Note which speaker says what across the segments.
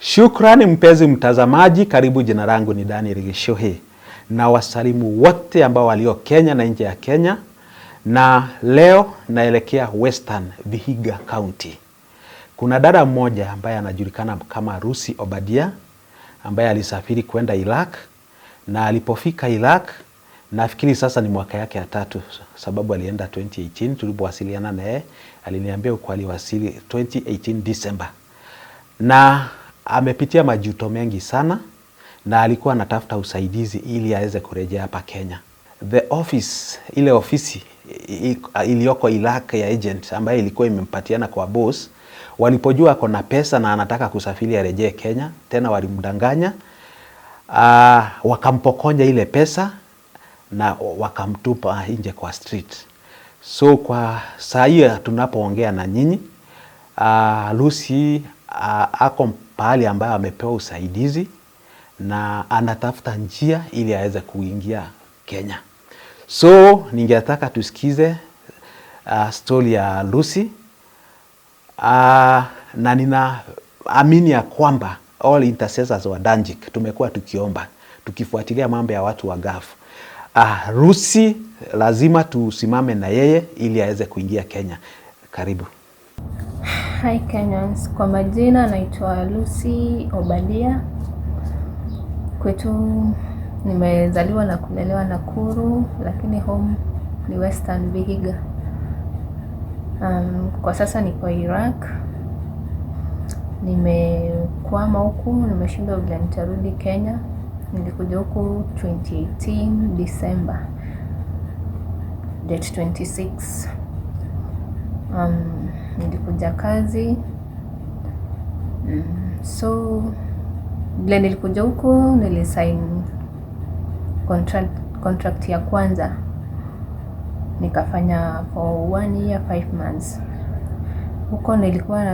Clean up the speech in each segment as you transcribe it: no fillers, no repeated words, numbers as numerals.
Speaker 1: Shukrani mpenzi mtazamaji, karibu. Jina langu ni Daniel Gichuhi na wasalimu wote ambao walio Kenya na nje ya Kenya, na leo naelekea Western Vihiga County. Kuna dada mmoja ambaye anajulikana kama Lucy Obadia ambaye alisafiri kwenda Iraq, na alipofika Iraq, nafikiri sasa ni mwaka yake ya tatu, sababu alienda 2018. Tulipowasiliana naye aliniambia uko aliwasili 2018 December, na amepitia majuto mengi sana, na alikuwa anatafuta usaidizi ili aweze kurejea hapa Kenya. The office, ile ofisi iliyoko Iraq ya agent ambayo ilikuwa imempatiana kwa boss, walipojua ako na pesa na anataka kusafiri arejee Kenya, tena walimdanganya, wakampokonya ile pesa na wakamtupa nje kwa street. So kwa saa hii tunapoongea na nyinyi, Lucy ako pahali ambayo amepewa usaidizi na anatafuta njia ili aweze kuingia Kenya. So ningetaka tusikize story ya Lucy, na ninaamini ya kwamba all intercessors wa Danjik tumekuwa tukiomba tukifuatilia mambo ya watu wa Gulf. Lucy lazima tusimame na yeye ili aweze kuingia Kenya. Karibu.
Speaker 2: Hi Kenyans, kwa majina naitwa Lucy Obadia. Kwetu nimezaliwa na kulelewa Nakuru, lakini home ni Western Vihiga. Kwa sasa niko Iraq. Nimekwama huku, nimeshindwa vile nitarudi Kenya. Nilikuja huku 2018 December date 26. Nilikuja kazi. So vile nilikuja huku nilisign contract ya kwanza, nikafanya for 1 year 5 months. Huko nilikuwa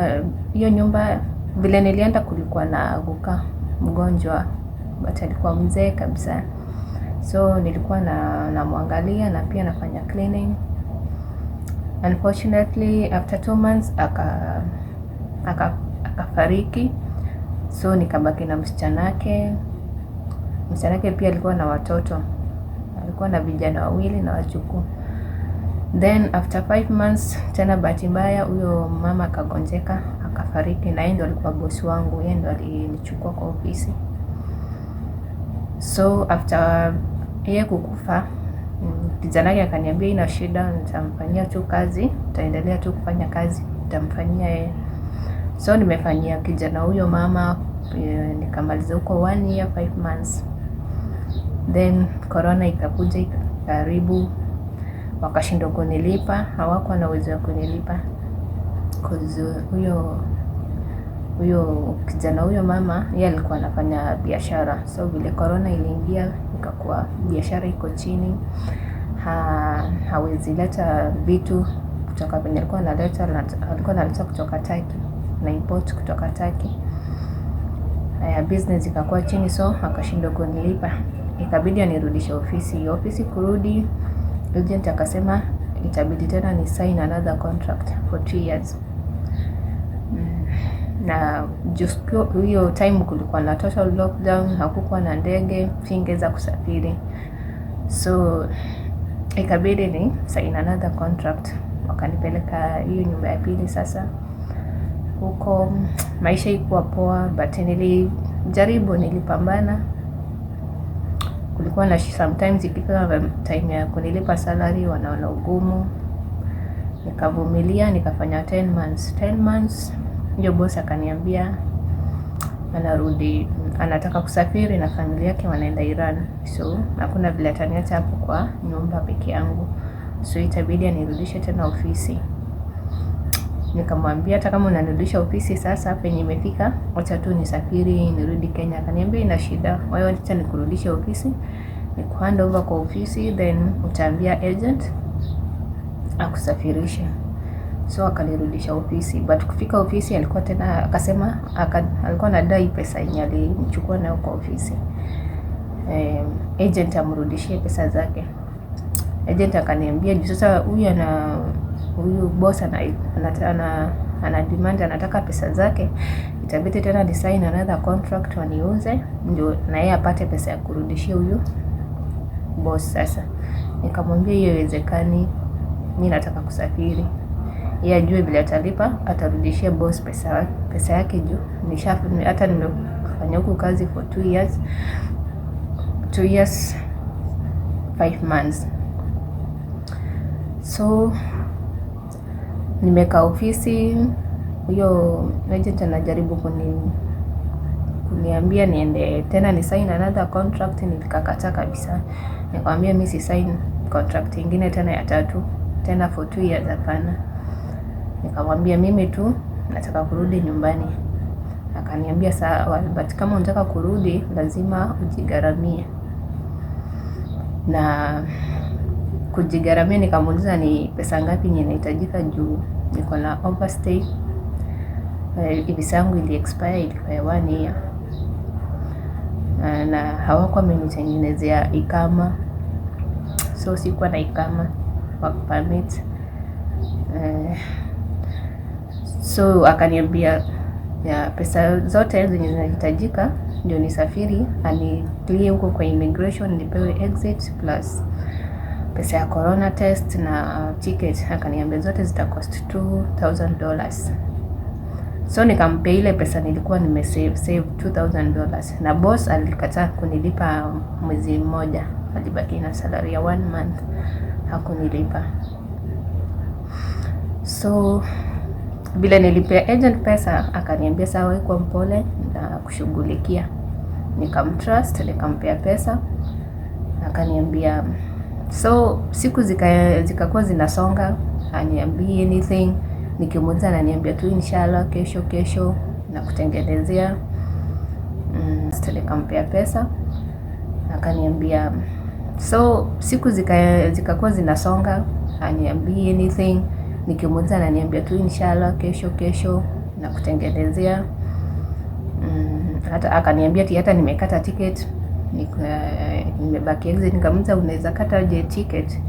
Speaker 2: hiyo nyumba, vile nilienda kulikuwa na guka mgonjwa, but alikuwa mzee kabisa, so nilikuwa na namwangalia na pia nafanya cleaning. Unfortunately, after 2 months akafariki, so nikabaki na msichana wake. Msichana wake pia alikuwa na watoto, alikuwa na vijana wawili na wajukuu. Then after 5 months tena, bahati mbaya, huyo mama akagonjeka, akafariki, na yeye ndo alikuwa bosi wangu, yeye ndo alinichukua kwa ofisi. So after yeye kukufa, kijana wake akaniambia ina shida, nitamfanyia tu kazi, nitaendelea tu kufanya kazi, nitamfanyia yeye. So nimefanyia kijana huyo mama, nikamaliza huko 1 year 5 months. Then corona ikakuja ikaharibu, wakashindwa kunilipa, hawakuwa na uwezo wa kunilipa 'cause huyo kijana huyo mama, yeye alikuwa anafanya biashara, so vile corona iliingia ikakuwa biashara iko chini, hawezi leta vitu kutoka penye alikuwa analeta, alikuwa analeta kutoka Turkey na import kutoka Turkey. Haya, business ikakuwa chini, so akashindwa kunilipa, ikabidi anirudishe ofisi. Ofisi kurudi, agent akasema itabidi tena ni sign another contract for 2 years. Na just hiyo time kulikuwa na total lockdown, hakukuwa na ndege, singeweza kusafiri, so ikabidi ni sign another contract. Wakanipeleka hiyo nyumba ya pili. Sasa huko maisha ikuwa poa, but nilijaribu, nilipambana. Kulikuwa na sometimes ikifika time ya kunilipa salary wanaona ugumu. Nikavumilia, nikafanya 10 months. 10 months ndio boss akaniambia anarudi, anataka kusafiri na familia yake, wanaenda Iran, so hakuna vile ataniacha hapo kwa nyumba peke yangu, so itabidi anirudishe tena ofisi. Nikamwambia hata kama unanirudisha ofisi sasa penye imefika, wacha tu nisafiri nirudi Kenya. Akaniambia ina shida, wewe acha nikurudishe ofisi, nikuhand over kwa ofisi, then utaambia agent akusafirishe. So akanirudisha ofisi, but kufika ofisi alikuwa tena akasema alikuwa anadai pesa yenye alinichukua nayo kwa ofisi. Agent amrudishie pesa zake. Agent akaniambia juu sasa huyu ana huyu boss ana, ana, ana Ana demand, anataka pesa zake. Itabidi tena ni sign another contract waniuze ndio na yeye apate pesa ya kurudishia huyu boss. Sasa nikamwambia hiyo haiwezekani, mi nataka kusafiri. Yeye ajue vile atalipa, atarudishia boss pesa yake juu nisha hata nimefanya huku kazi for 2 years, 2 years 5 months. So nimekaa ofisi, huyo agent anajaribu kuniambia niende tena ni sign another contract. Nikakataa kabisa, nikamwambia mi si sign contract ingine tena ya tatu tena for 2 years, hapana. Nikamwambia mimi tu nataka kurudi nyumbani. Akaniambia sawa, but kama unataka kurudi lazima ujigharamie. Na kujigharamia, nikamuuliza ni pesa ngapi yenye inahitajika juu niko na overstay. Visa yangu ili expire, ilikuwa ya one year na hawakuwa wamenitengenezea ikama, so sikuwa na ikama, work permit. So akaniambia ya pesa zote zenye zinahitajika ndio nisafiri, ani clear huko kwa immigration nipewe exit, plus pesa ya corona test na ticket. Akaniambia zote zita cost $2000. So nikampea ile pesa nilikuwa nimesave save, $2000, na boss alikataa kunilipa mwezi mmoja, alibaki na salary ya one month, hakunilipa. So vile nilipea agent pesa, akaniambia sawa, kuwa mpole na kushughulikia. Nikamtrust, nikampea pesa, akaniambia. So siku zikakuwa zinasonga, aniambii anything. Nikimuuliza ananiambia tu inshallah, kesho kesho na kutengenezea. Nikampea pesa, akaniambia. So siku zikakuwa zinasonga, aniambii anything. Nikimuuliza ananiambia tu inshallah, kesho kesho na kutengenezea. Hata akaniambia ati hata nimekata ticket, nimebaki exit. Nikamuuliza, unaweza kata aje ticket,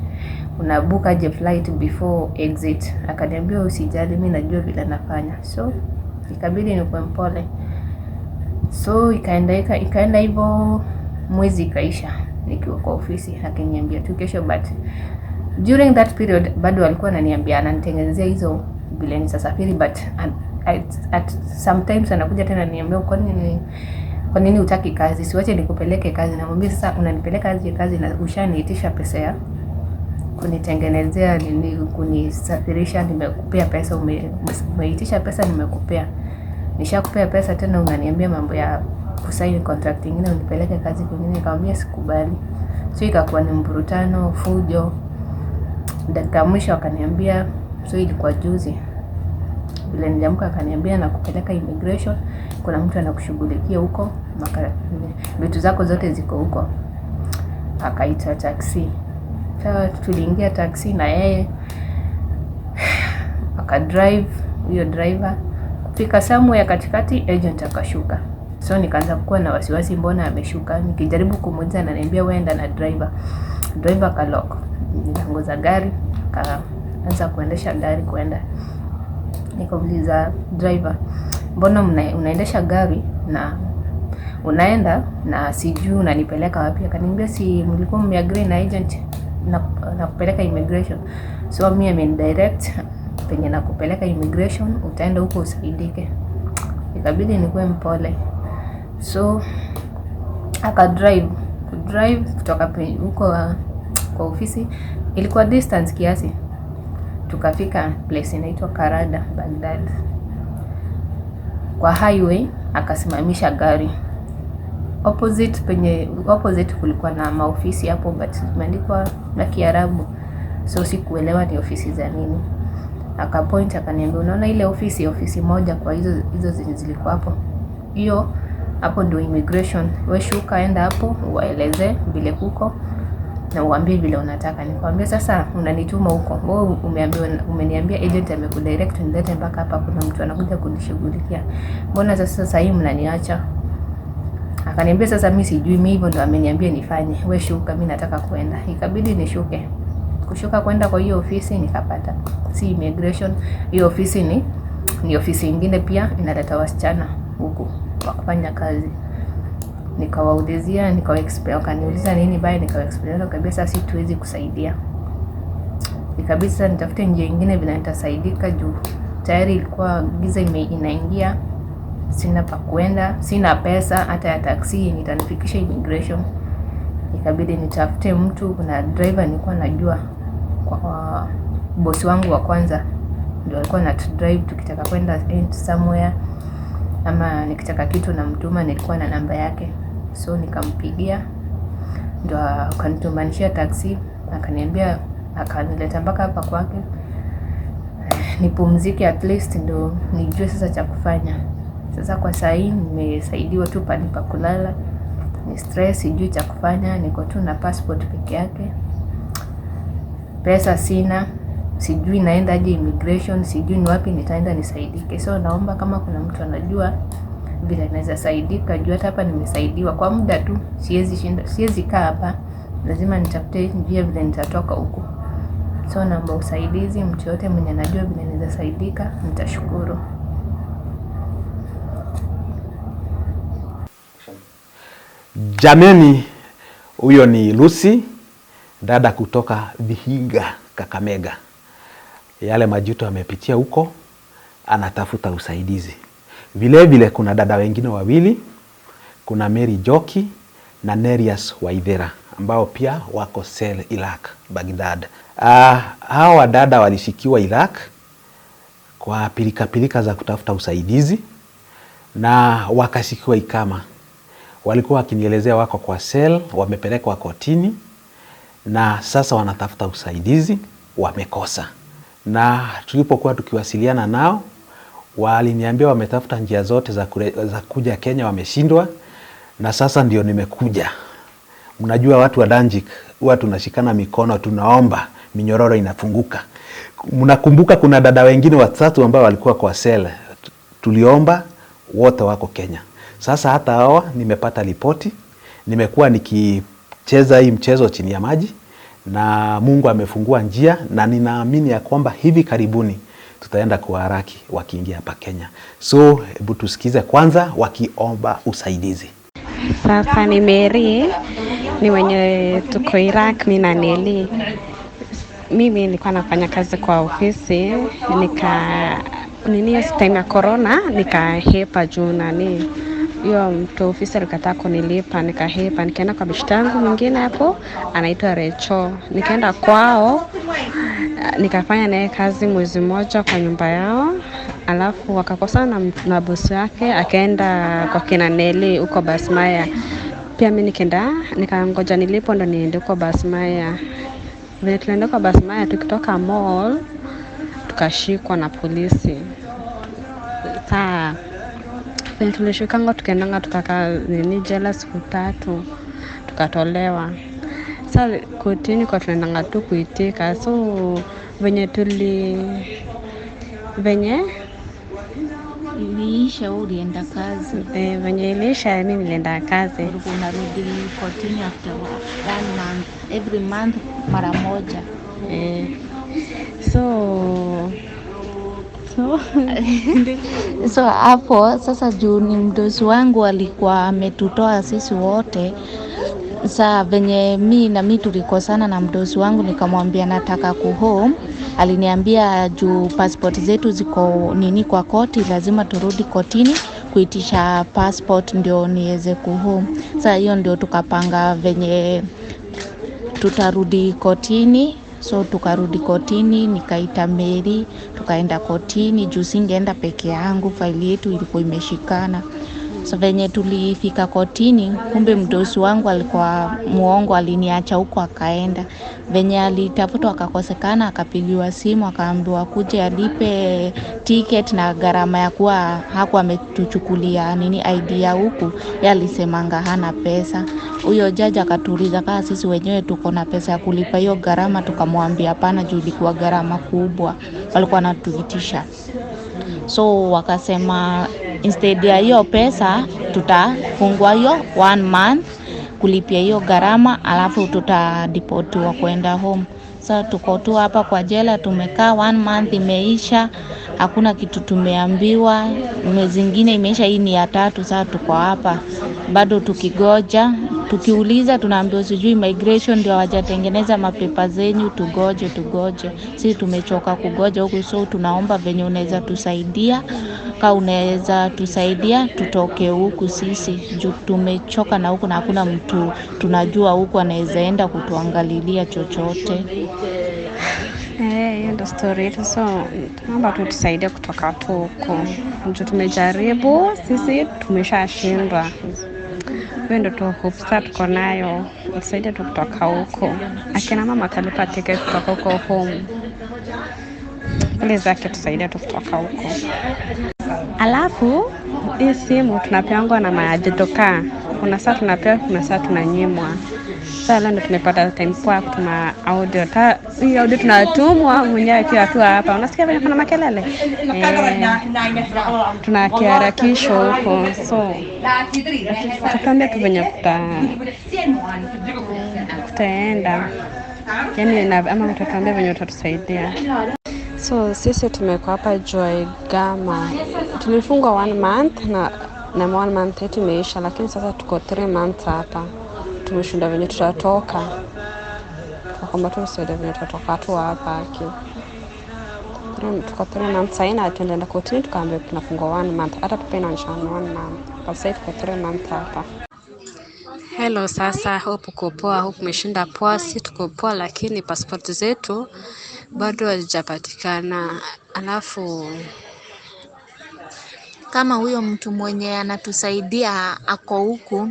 Speaker 2: unabook aje flight before exit? Akaniambia usijali, mi najua vile nafanya. So ikabidi nikuwe mpole. So ikaenda hivyo, mwezi ikaisha nikiwa kwa ofisi, akiniambia tu kesho, but during that period bado alikuwa ananiambia ananitengenezea hizo vile nitasafiri, but at sometimes anakuja tena niambia, kwa nini hutaki kazi? Siwache nikupeleke kazi. Namwambia, sasa unanipeleka aje kazi na ushaniitisha pesa ya kunitengenezea nini, kunisafirisha? Nimekupea pesa, umeitisha pesa, nimekupea, nishakupea pesa, tena unaniambia mambo ya kusaini contract ingine unipeleke kazi kwingine. Nikamwambia sikubali. So ikakuwa ni mvurutano, fujo. Dakika ya mwisho akaniambia, so ilikuwa juzi vile niliamka, akaniambia nakupeleka immigration, kuna mtu anakushughulikia huko, vitu zako zote ziko huko. Akaita taxi. Sasa tuliingia taxi na yeye akadrive, huyo driver kufika somewhere katikati, agent akashuka. So nikaanza kuwa na wasiwasi, mbona ameshuka? Nikijaribu kumuuliza ananiambia wewe enda na driver. Driver akalock milango za gari, akaanza kuendesha gari kwenda. Nikauliza driver, mbona unaendesha gari na unaenda na sijui unanipeleka wapi? Akaniambia si mlikuwa mmeagree na agent na kupeleka immigration, so mi amenidirect penye na kupeleka immigration, utaenda huko usaidike. Ikabidi nikuwe mpole, so akadrive, kudrive kutoka huko kwa ofisi ilikuwa distance kiasi, tukafika place inaitwa Karada, Baghdad. Kwa highway akasimamisha gari opposite, penye opposite kulikuwa na maofisi hapo, but zimeandikwa na Kiarabu, so sikuelewa ni ofisi za nini. Akapoint akaniambia, unaona ile ofisi, ofisi moja kwa hizo hizo zenye zilikuwa hapo, hiyo hapo ndio immigration. We shuka, enda hapo uwaeleze vile kuko na uambie vile unataka. Nikamwambia sasa unanituma huko, wewe umeambiwa, umeniambia agent amekudirect nilete mpaka hapa, kuna mtu anakuja kunishughulikia, mbona sasa hii mnaniacha? Akaniambia sasa mimi sijui, mimi hivyo ndo ameniambia nifanye, we shuka, mimi nataka kwenda. Ikabidi nishuke. Kushuka kwenda kwa hiyo ofisi nikapata si immigration, hiyo ofisi ni Ni ofisi ingine pia inaleta wasichana huku wa kufanya kazi. Nikawaulizia, nikawa wakaniuliza nini baya, nikawa explain kabisa, si tuwezi kusaidia. Ikabidi sasa nitafute njia ingine vile nitasaidika, juu tayari ilikuwa giza inaingia, sina pa kuenda, sina pesa hata ya taksi yenye itanifikisha immigration. Ikabidi nitafute mtu, kuna driver nilikuwa najua kwa bosi wangu wa kwanza ndio alikuwa anatudrive tukitaka kwenda somewhere ama nikitaka kitu namtuma, nilikuwa na namba yake, so nikampigia ndio akanitumanishia taksi, akaniambia, akanileta mpaka hapa kwake nipumzike at least ndo nijue sasa cha kufanya. Sasa kwa saa hii nimesaidiwa tu pahali pa kulala, ni stress, sijui cha kufanya, niko tu na passport peke yake, pesa sina, sijui naenda aje immigration, sijui ni wapi nitaenda nisaidike. So naomba kama kuna mtu anajua vile naweza saidika, juu hata hapa nimesaidiwa kwa muda tu, siwezi shinda, siwezi kaa hapa, lazima nitafute njia vile nitatoka huku. So naomba usaidizi, mtu yote mwenye anajua vile naweza saidika, nitashukuru.
Speaker 1: Jameni, huyo ni Lucy, dada kutoka Vihiga, Kakamega. Yale majuto amepitia huko, anatafuta usaidizi. Vile vile kuna dada wengine wawili, kuna Mary Joki na Nerias Waithera ambao pia wako sel Iraq, Baghdad. Hawa dada walishikiwa Iraq kwa pilika pilika za kutafuta usaidizi na wakashikiwa ikama. Walikuwa wakinielezea wako kwa sel, wamepelekwa kotini na sasa wanatafuta usaidizi, wamekosa. Na tulipokuwa tukiwasiliana nao, waliniambia wametafuta njia zote za kuja Kenya, wameshindwa, na sasa ndio nimekuja. Mnajua watu wa Danjik huwa tunashikana mikono, tunaomba minyororo inafunguka. Mnakumbuka kuna dada wengine watatu ambao walikuwa kwa sel, tuliomba wote wako Kenya. Sasa hata hawa nimepata ripoti, nimekuwa nikicheza hii mchezo chini ya maji na Mungu amefungua njia, na ninaamini ya kwamba hivi karibuni tutaenda kuwaharaki wakiingia hapa Kenya. So hebu tusikize kwanza wakiomba usaidizi.
Speaker 3: Sasa ni Mary, ni wenye tuko Iraq, mimi na Nelly. Mimi nilikuwa nafanya kazi kwa ofisi, nika nini time ya corona nikahepa juu nani hiyo mtu ofisi alikataa kunilipa, nikahepa, nikaenda kwa beshte yangu mwingine hapo anaitwa Recho, nikaenda kwao nikafanya naye kazi mwezi mmoja kwa nyumba yao, alafu wakakosana na bosi wake, akaenda kwa kina Neli huko Basmaya. Pia mimi nikaenda nikangoja nilipo ndo niende huko Basmaya. Vile tulienda kwa Basmaya, tukitoka mall tukashikwa na polisi. Saa vile tulishikanga tukaendanga tukakaa nini jela siku 3, tukatolewa. Sa kotini kwa tunaendanga tu kuitika. So venye venye
Speaker 4: iliisha, wewe ulienda kazi?
Speaker 3: Venye iliisha mimi nilienda kazi.
Speaker 4: Ulikuwa unarudi kotini after 1 month, every month mara moja. So hapo sasa juu ni mdosi wangu alikuwa ametutoa sisi wote. Saa venye mi na mi tulikosana na mdosi wangu, nikamwambia nataka ku home. Aliniambia juu passport zetu ziko nini kwa koti, lazima turudi kotini kuitisha passport ndio niweze ku home. Saa hiyo ndio tukapanga venye tutarudi kotini. So tukarudi kotini, nikaita Mary, tukaenda kotini juu singeenda peke yangu, faili yetu ilikuwa imeshikana. So venye tulifika kotini, kumbe mdosi wangu alikuwa muongo, aliniacha huko akaenda. Venye alitafutwa akakosekana, akapigiwa simu akaambiwa kuja alipe ticket na gharama ya kuwa hakuwa ametuchukulia nini ID ya huku, yeye alisemanga hana pesa. Huyo jaji akatuuliza kama sisi wenyewe tuko na pesa ya kulipa hiyo gharama, tukamwambia hapana juu ilikuwa gharama kubwa walikuwa wanatuitisha. So wakasema instead ya hiyo pesa tutafungwa hiyo 1 month kulipia hiyo gharama, alafu tutadipotiwa kwenda home. Sasa tuko tu hapa kwa jela, tumekaa 1 month imeisha, Hakuna kitu tumeambiwa. Mwezi ingine imeisha, hii ni ya tatu sasa tuko hapa bado tukigoja, tukiuliza tunaambiwa sijui migration ndio hawajatengeneza mapepa zenyu, tugoje tugoje. Sisi tumechoka kugoja huku, so tunaomba venye unaweza tusaidia, ka unaweza tusaidia tutoke huku sisi juu tumechoka na huku, na hakuna mtu tunajua huku anaweza enda kutuangalilia chochote.
Speaker 3: Eh, hiyo ndo story yetu, so tunaomba tu tusaidie kutoka tu huko juu tumejaribu sisi, tumeshashindwa. Hiyo ndo tu hope sasa tuko nayo, utusaidie tu kutoka huko. Akina mama atalipa ticket kutoka huko home, please zake tusaidie tu kutoka huko. Alafu hii simu tunapeangwa na majitoka, kuna saa tunapewa, kuna saa tunanyimwa. Sasa leo ndo tumepata time poa ya kutuma audio. Hii audio tunatumwa mwenyewe akiwa tu hapa, unasikia venye kuna makelele eh, tunakiharakishwa huko, so tutaambia tu venye kutaenda yani, ama utatuambia venye utatusaidia. So sisi tumekuwa hapa Joy Gama, tulifungwa one month na one month yetu imeisha, lakini sasa tuko 3 months hapa, tumeshinda venye tutatoka, tukaomba tu msaada venye tutatoka tu hapa aki tuko 3 months sahii, na tunaenda kotini tukaambiwa tunafungwa one month, hata paper inaonyesha ni one month, kwa sasa tuko 3 months hapa. Hello, sasa hope uko poa, hope umeshinda poa. Si tuko poa, lakini passport zetu bado hazijapatikana. Alafu
Speaker 4: Kama huyo mtu mwenye anatusaidia ako huku,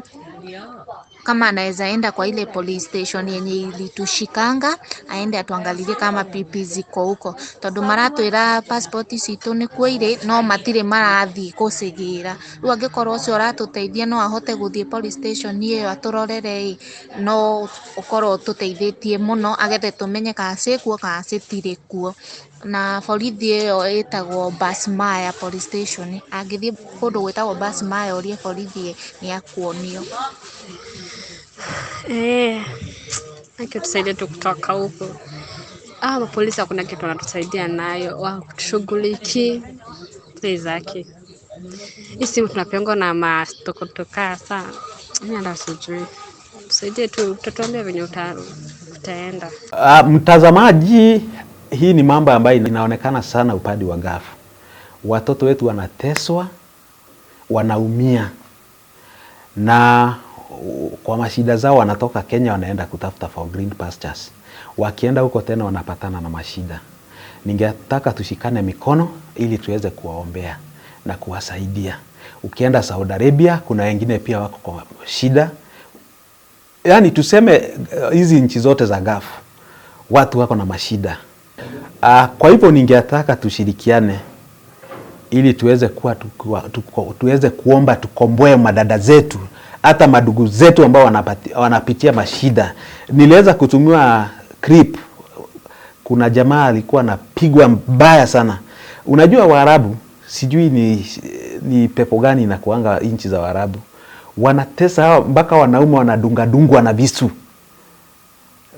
Speaker 4: kama anaweza enda kwa ile police station yenye ilitushikanga, aende atuangalilie kama PP ziko huko, tondu maratwira passport citũ nĩkuo irĩ no matirĩ marathiĩ gũcigĩra. Rĩu angĩkorwo ũcio ũratũteithia no ahote gũthiĩ police station ĩyo atũrorere ĩ, no ũkorwo ũtũteithĩtie mũno agethe tũmenye kana ciĩkuo kana citirĩ kuo. Na borithi ĩyo ĩtagwo Basmaya police station, angĩthiĩ kũndũ gwĩtagwo Basmaya orie borithi nĩ akuonio.
Speaker 3: Eh, aki tusaidie tu kutoka huko. Ah, mapolisi hakuna kitu wanatusaidia nayo, wakutushughulikii. Please aki. Hii simu tunapengwa na mastokotoka saa. Mimi hata sijui. Tusaidie tu, utatuambia venye utaenda.
Speaker 1: Mtazamaji, hii ni mambo ambayo inaonekana sana upande wa Gulf. Watoto wetu wanateswa, wanaumia na kwa mashida zao wanatoka Kenya wanaenda kutafuta for green pastures. Wakienda huko tena wanapatana na mashida. Ningetaka tushikane mikono ili tuweze kuwaombea na kuwasaidia. Ukienda Saudi Arabia kuna wengine pia wako kwa shida. Yaani tuseme hizi nchi zote za Gulf watu wako na mashida. Kwa hivyo ningetaka tushirikiane ili tuweze kuwa tuweze kuomba tukomboe madada zetu hata madugu zetu ambao wanapitia mashida. Niliweza kutumiwa clip, kuna jamaa alikuwa anapigwa mbaya sana. Unajua Waarabu, sijui ni pepo gani inakuanga nchi za Waarabu, wanatesa hao mpaka wanaume wanadungadungwa na visu,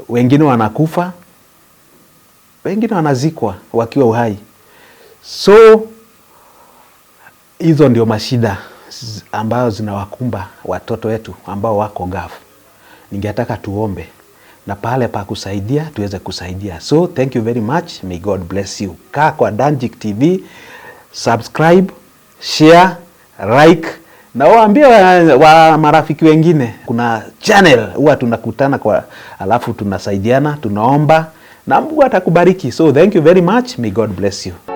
Speaker 1: wengine wanakufa, wengine wanazikwa wakiwa uhai. So hizo ndio mashida ambazo zinawakumba watoto wetu ambao wako Gulf. Ningetaka tuombe na pale pa kusaidia tuweze kusaidia. So thank you very much. May God bless you. Kaa kwa Danjik TV, subscribe, share, like na waambie wa marafiki wengine. Kuna channel huwa tunakutana kwa, alafu tunasaidiana, tunaomba na Mungu atakubariki. So thank you very much. May God bless you.